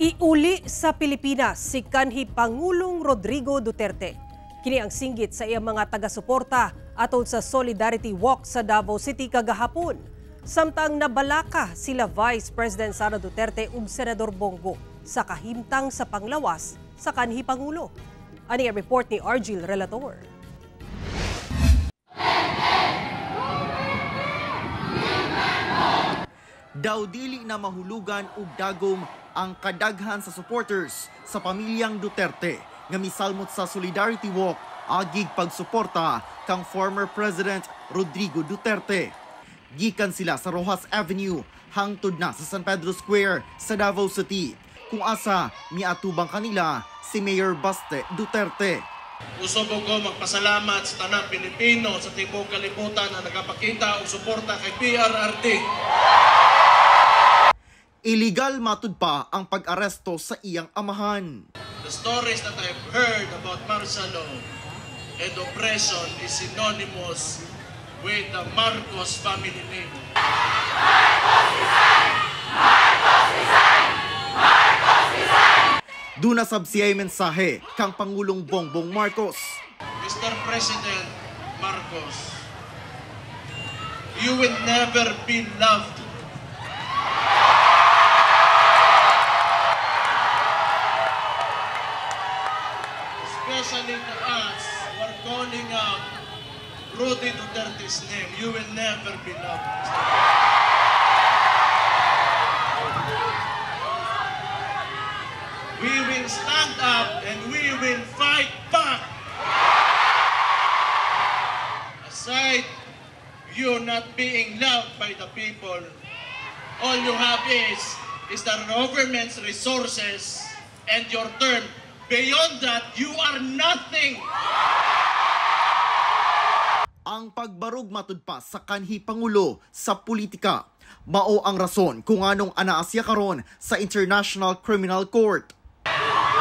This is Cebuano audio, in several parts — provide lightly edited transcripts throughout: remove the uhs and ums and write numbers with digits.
Iuli sa Pilipinas si kanhi Pangulong Rodrigo Duterte. Kini ang singgit sa iyang mga taga-suporta atol sa Solidarity Walk sa Davao City kagahapon. Samtang nabalaka sila Vice President Sara Duterte ug Senador Bongo sa kahimtang sa panglawas sa kanhi Pangulo. Ani ang report ni Argil Relator. Daw dili na mahulugan og dagom ang kadaghan sa supporters sa pamilyang Duterte nga misalmot sa Solidarity Walk agig pagsuporta kang former President Rodrigo Duterte. Gikan sila sa Rojas Avenue hangtod na sa San Pedro Square sa Davao City kung asa miatubang kanila si Mayor Baste Duterte. Usob ko magpasalamat sa tanang Pilipino sa tibuok kalibutan na nagapakita og suporta kay PRRD. Illegal matud pa ang pag-aresto sa iyang amahan. The stories that I've heard about martial law and oppression is synonymous with the Marcos family name. Marcos resign! Marcos resign! Marcos resign! Duna sab siya'y mensahe kang Pangulong Bongbong Marcos. Mr. President Marcos, you will never be loved. Especially to us who are calling out Rudy Duterte's name, you will never be loved. We will stand up and we will fight back. Aside you not being loved by the people, all you have is the government's resources and your term. Beyond that, you are nothing. Ang pagbarog matud pa sa kanhi Pangulo sa politika. Mao ang rason kung anong anaa siya karon sa International Criminal Court.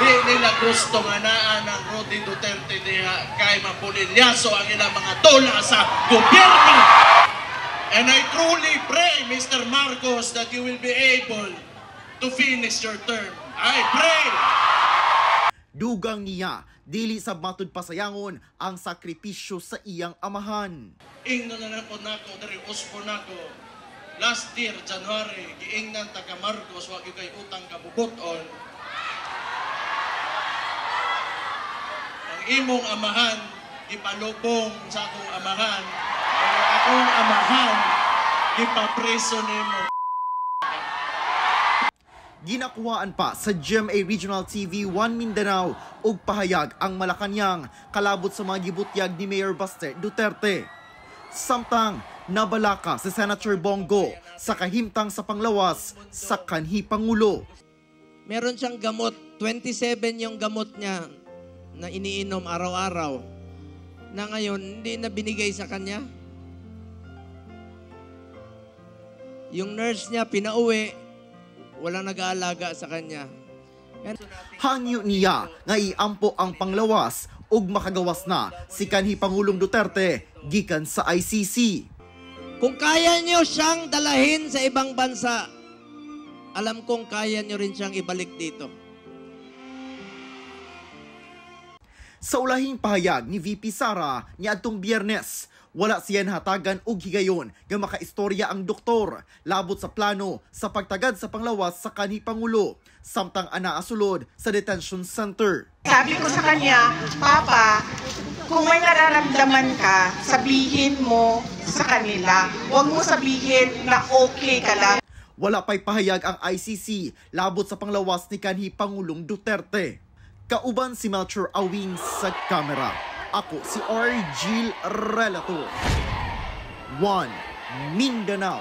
Di nila gusto nga naa ng Rudy Duterte diha kay mapulilyaso ang ilang mga tola sa gobyerno. And I truly pray, Mr. Marcos, that you will be able to finish your term. I pray! Dugang niya, dili sa matud pasayangon ang sakripisyo sa iyang amahan. Ingnan na lang po nako, dari uspo nako. Last year, January, giingnan ta ka Marcos, wag kay utang kabubuton. Ang imong amahan, gipalubong sa akong amahan. Ang akong amahan, gipapreso nimo. Ginakuhaan pa sa GMA Regional TV 1 Mindanao og pahayag ang Malacañang kalabot sa mga gibutyag ni Mayor Baste Duterte. Samtang nabalaka si Senator Bongo sa kahimtang sa panglawas sa kanhi Pangulo. Meron siyang gamot, 27 yung gamot niya na iniinom araw-araw na ngayon hindi na binigay sa kanya. Yung nurse niya pinauwi, walang nag-aalaga sa kanya. Hangyo niya nga iampo ang panglawas ug makagawas na si kanhi Pangulong Duterte gikan sa ICC. Kung kaya niyo siyang dalahin sa ibang bansa, alam kong kaya niyo rin siyang ibalik dito. Sa ulahing pahayag ni VP Sara niadtong Biyernes, wala siya nahatagan og higayon nga makaistorya ang doktor labot sa plano sa pagtagad sa panglawas sa kanhi Pangulo samtang anaa sulod sa detention center. Sabi ko sa kanya, Papa, kung may nararamdaman ka, sabihin mo sa kanila. Huwag mo sabihin na okay ka lang. Wala pa'y pahayag ang ICC labot sa panglawas ni kanhi Pangulong Duterte. Kauban si Melchor Awing sa kamera. Ako si Argil Relator. 1 Mindanao.